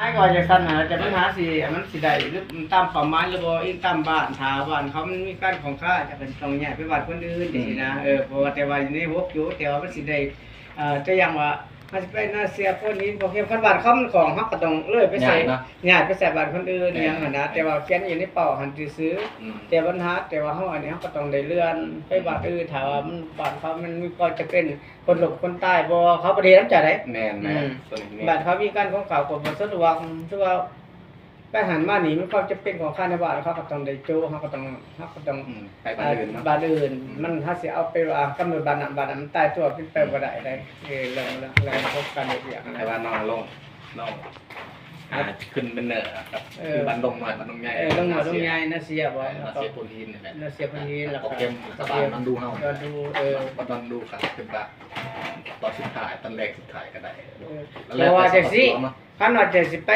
ອ້າຍກໍວ່າຈັ່ງຊັ້ນຫັ້ນແຫຼະ ແຕ່ບັນຫາຊິ ມັນຊິໄດ້ຫຼືຕາມເປົ້າໝາຍຫຼືບໍ່ ອີງຕາມບ້ານ ຖ້າບ້ານເຂົາມັນມີການຂ້ອງຄາ ຈະເປັນຕ້ອງຍ້າຍໄປບ້ານຄົນອື່ນ ອືມ ຈັ່ງຊີ້ນະ. ເອີ ເພາະວ່າແຕ່ວ່າຢູ່ໃນຫົກຈຸ ແຕ່ວ່າມັນຊິໄດ້ ເອີ ຕົວຢ່າງວ່າ ເຮົາຊິໄປນາເຊຍໂພນຫີນ ພວກເຂດ ຄັນບ້ານເຂົາມັນຂອງ ເຮົາກໍຕ້ອງເລີຍໄປໃສ່ ຍ້າຍເນາະ ຍ້າຍໄປໃສ່ບ້ານຄົນອື່ນ ເອີ ຫຍັງຫັ້ນນະ ແຕ່ວ່າຂຽນຢູ່ໃນເປົ້າຫັ້ນຊື່ໆ ອືມ ແຕ່ບັນຫາ ແຕ່ວ່າເຮົາອັນນີ້ ເຮົາກໍຕ້ອງໄດ້ເລື່ອນໄປ ອືມ ບ້ານອື່ນ ຖ້າວ່າມັນ ບ້ານເຂົາມັນມີຄວາມຈຳເປັນ ຄົນລົ້ມຄົນຕາຍບໍ່ ເຂົາບໍ່ໄດ້ເຮັດນຳເຈົ້າໃດ໋ ແມ່ນໆ ອືມ ຕົວນີ້ແມ່ນ ບ້ານເຂົາມີການຂອງເຂົາ ກໍບໍ່ສະດວກ ຄືວ່າໄປຫັ້ນມານີ້ ມັນຄວາມຈຳເປັນຂອງຂ້າໃນບ້ານ ເຂົາກໍຕ້ອງໄດ້ໂຈະ ເຮົາກໍຕ້ອງ ເຮົາກໍຕ້ອງ ອືມ ໄປບ້ານອື່ນເນາະ ບ້ານອື່ນ ອືມ ມັນ ເຮົາຊິເອົາໄປວ່າກຳນົດບ້ານນັ້ນ ບ້ານນັ້ນມັນຕາຍຕົວ ເປັນໄປບໍ່ໄດ້ໃດ໋ ເອີ ເລື່ອງ ເລື່ອງ ເລື່ອງຂອງການເຮັດວຽກ ແຕ່ວ່ານ້ອງລົງ ນ້ອງ ອ່າ ຂຶ້ນເປັນເນີ ເອີ ຄືບ້ານດົງນ້ອຍ ບ້ານດົງໃຫຍ່ ເອີ ດົງນ້ອຍ ດົງໃຫຍ່ ນາເຊຍບໍ່ ເອີ ນາເຊຍໂພນຫີນນີ້ແຫຼະ ນາເຊຍໂພນຫີນ ແລ້ວກໍ ກໍເກັບ ສະບາຍນອນດູເຮົາ ນອນດູ ເອີ ບໍ່ນອນດູກໍຂຶ້ນວ່າ ຕອນສຸດທ້າຍ ຕອນແລກສຸດທ້າຍກໍໄດ້ ເອີ ແລ້ວແຕ່ ແຕ່ວ່າຈັ່ງຊີ້ ຄັນວ່າຈະຊິໄປ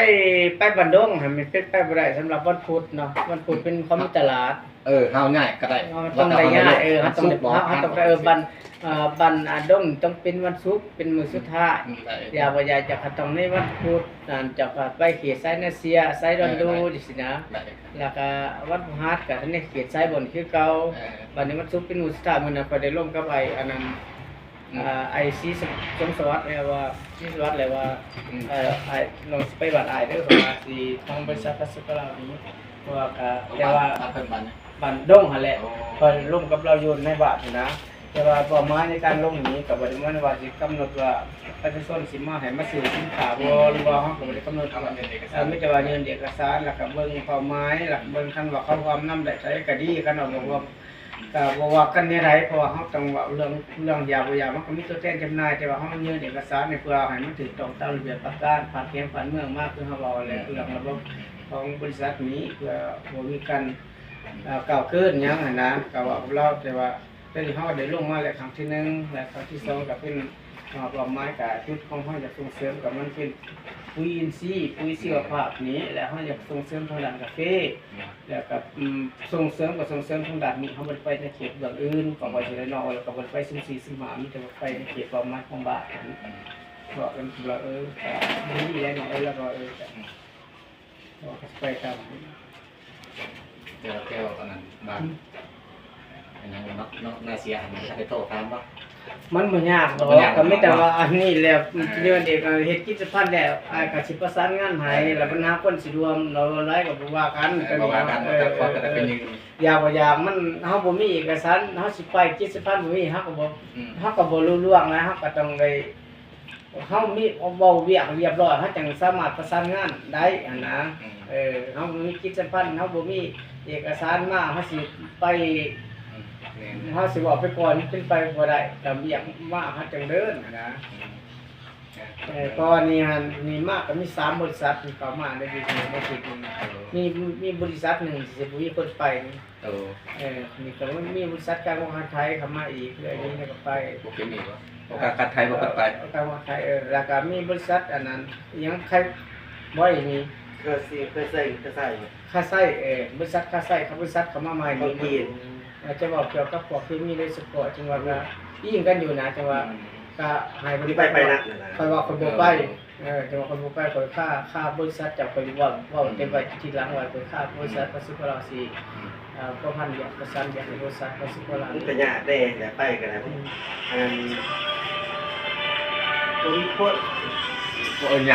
ໄປບ້ານດົງຫັ້ນ ມັນເປັນໄປບໍ່ໄດ້ ສຳລັບວັນພຸດເນາະ ວັນພຸດເປັນຂອງມີຕະຫຼາດ ເອີ ເຮົາຍ້າຍກໍໄດ້ ເຮົາຕ້ອງໄດ້ຍ້າຍ ເອີ ເຮົາຕ້ອງ ເຮົາຕ້ອງໄດ້ ເອີ ບ້ານ ເອີ ບ້ານ ອ່າ ດົງຕ້ອງເປັນວັນສຸກ ເປັນມື້ສຸດທ້າຍ ອືມ ໄດ້ ຢ່າວ່າ ຢ່າຈະ ກໍຕ້ອງໃນວັນພຸດ ອັນ ຈະໄປເຂດໄຊນາເຊຍ ໄຊດອນດູ ເອີ ຈັ່ງຊີ້ນະ ໄດ້ ແລ້ວກໍວັນພະຫັດກໍໃນເຂດໄຊບົນຄືເກົ່າ ເອີ ບັດນີ້ວັນສຸກເປັນມື້ສຸດທ້າຍ ມື້ນັ້ນຂ້ອຍໄດ້ລົມກັບໄອ້ອັນນັ້ນ ອືມ ອ່າ ໄອ້ສີ ສົມສະຫວັດ ແລ້ວວ່າ ສີສະຫວັດ ແລ້ວວ່າ ອືມ ເອີ ອ້າຍ ນ້ອງຊິໄປບ້ານອ້າຍເດີ ເພາະວ່າຊິທາງບໍລິສັດກະສິກອນລາວນີ້ ເພາະວ່າກະ ແຕ່ວ່າ ບ້ານເພິ່ນບ້ານຫຍັງ? ບ້ານດົງຫັ້ນແຫຼະ ໂອ້ ຂ້ອຍລົມກັບລາວຢູ່ໃນບ້ານຫັ້ນນະ ແຕ່ວ່າເປົ້າໝາຍໃນການລົງນີ້ກໍບໍ່ໄດ້ໝາຍວ່າຊິກຳນົດວ່າປະຊາຊົນຊິມາໃຫ້ມາຊື້ສິນຄ້າບໍ່ ອືມ ຫຼືວ່າເຮົາກໍບໍ່ໄດ້ກຳນົດ ເອົາເງິນເອກະສານ ເອີ ມີແຕ່ວ່າຍື່ນເອກະສານ ແລ້ວກໍເບິ່ງເປົ້າໝາຍ ແລ້ວກໍເບິ່ງ ຄັນວ່າເຂົາຮ່ວມນຳໄດ້ເທົ່າໃດກໍດີ ຄັນວ່າບໍ່ຮ່ວມ ກໍບໍ່ວ່າກັນແນວໃດ ເພາະວ່າເຮົາຕ້ອງເວົ້າເລື່ອງ ເລື່ອງຢາບໍ່ຢາ ມັນກໍມີຕົວແທນຈຳໜ່າຍ ແຕ່ວ່າເຮົາຍື່ນເອກະສານນີ້ເພື່ອໃຫ້ມັນຖືກຕ້ອງຕາມລະບຽບຫຼັກການ ຜ່ານແຂວງຜ່ານເມືອງມາ ຄືເຮົາເວົ້າແຫຼະ ອືມ ເລື່ອງລະບົບຂອງບໍລິສັດນີ້ ເພື່ອບໍ່ມີການ ເອີ ກ່າວເກີນຫຍັງຫັ້ນນະ ກໍເວົ້າກັບລາວ ແຕ່ວ່າຕອນນີ້ເຮົາໄດ້ລົງມາແລ້ວຄັ້ງທີໜຶ່ງ ແລະ ຄັ້ງທີສອງກໍເປັນ ເປົ້າໝາຍກໍຈຸດຂອງເຮົາຢາກສົ່ງເສີມ ກໍມັນເປັນປຸຍອິນຊີ ປຸຍຊີວະພາບນີ້ ແລະ ເຮົາຢາກສົ່ງເສີມທາງດ້ານກາເຟ ແລ້ວກໍ ອືມ ສົ່ງເສີມກໍສົ່ງເສີມທາງດ້ານນີ້ ເຮົາບໍ່ໄດ້ໄປໃນເຂດເບື້ອງອື່ນ ກໍວ່າຊິໄດ້ເນາະ ແລ້ວກໍບໍ່ໄດ້ໄປຊຸ່ມສີ່ຊຸ່ມຫ້າ ມີແຕ່ວ່າໄປໃນເຂດເປົ້າໝາຍຂອງບ້ານ ອືມ ເພາະເພິ່ນວ່າ ເອີ ກໍມີແລ້ວເນາະ ເອີ ແລ້ວກໍ ເອີ ອືມ ກໍໄປຕາມ ແຕ່ວ່າ ແຕ່ວ່າອັນນັ້ນບ້ານ ອືມ ອັນຫຍັງເນາະ ເນາະ ນາເຊຍຫັ້ນ ໄດ້ໂທຖາມບໍ່? ມັນບໍ່ຍາກດອກ ມັນບໍ່ຍາກ ກໍມີແຕ່ວ່າອັນນີ້ແຫຼະ ອ່າ ເລື່ອງເດັກເຮັດກິດຈະພັນແລ້ວ ອ່າ ອ້າຍກໍຊິປະສານງານໃຫ້ ແລ້ວບັນຫາຄົນຊິຮ່ວມເນາະ ຫຼາຍກໍບໍ່ວ່າກັນ ເອີ ກໍບໍ່ວ່າກັນ ເອີ ແຕ່ຂໍແຕ່ໄປຍື່ນ ຢ່າວ່າຢ່າ ມັນ ເຮົາບໍ່ມີເອກະສານ ເຮົາຊິໄປກິດຈະພັນບໍ່ມີ ເຮົາກໍບໍ່ ອືມ ເຮົາກໍບໍ່ຮູ້ເລື່ອງນະ ເຮົາກໍຕ້ອງໄດ້ ເຮົາມີ ເວົ້າວຽກໃຫ້ຮຽບຮ້ອຍ ເຮົາຈັ່ງສາມາດປະສານງານໄດ້ຫັ້ນນະ ອືມ ເອີ ເຮົາບໍ່ມີກິດຈະພັນ ເຮົາບໍ່ມີເອກະສານມາ ເຮົາຊິໄປ ອືມ ແມ່ນ ເຮົາຊິເວົ້າໄປກ່ອນ ມັນເປັນໄປບໍ່ໄດ້ ຖ້າວຽກມາ ເຮົາຈັ່ງເດີນຫັ້ນນະ ອືມ ເອີ ເພາະວ່ານີ້ຫັ້ນ ນີ້ມາກໍມີສາມບໍລິສັດທີ່ເຂົ້າມາໃນວິກນີ້ ໃນທິດນີ້ ເອີ ມີ ມີບໍລິສັດໜຶ່ງທີ່ບໍ່ມີຄົນໄປ ໂອ້ ເອີ ນີ້ກໍມີບໍລິສັດການໂອການໄທເຂົ້າມາອີກ ເລື່ອຍນີ້ແລ້ວກໍໄປ ໂອເຄ ມີບໍ່? ໂອການໄທບໍ່ເຄີຍໄປ ເອີ ໂອການໄທ ເອີ ແລ້ວກໍມີບໍລິສັດອັນນັ້ນ ອີຫຍັງ ໄຄ ບໍ່ ອີນີ້ ເຄີຍຊິ ເຄີຍໃຊ້ ເຄີຍໃຊ້ ຄາໄຊ ເອີ ບໍລິສັດຄາໄຊ ເຂົາ ບໍລິສັດເຂົ້າມາໃໝ່ນີ້ ຂອງຈີນ ອາດຈະເວົ້າກ່ຽວກັບພວກເຄມີໂດຍສະເພາະ ຈຶ່ງວ່າກໍອີງກັນຢູ່ນະ ຈັ່ງວ່າ ອືມ ກໍໃຫ້ບໍລິສັດ ໄປ ໄປນະ ຂ້ອຍວ່າຂ້ອຍບໍ່ໄປ ເອີ ເອີ ແຕ່ວ່າຂ້ອຍບໍ່ໄປ ຂ້ອຍຄາ ຄາບໍລິສັດເຈົ້າ ຂ້ອຍເວົ້າ ເວົ້າ ອືມ ແຕ່ໄວ້ທີຫຼັງວ່າຂ້ອຍຄາບໍລິສັດ ອືມ ພະສຸພະລາສີ ອືມ ເອີ ພົວພັນວຽກປະສານວຽກໃຫ້ບໍລິສັດພະສຸພະລາ ມັນກໍຍາກເດ້ ແຕ່ໄປກໍໄດ້ ອືມ ອັນ ບໍ່ມີຄົນ ບໍ່ ເອີ ຍ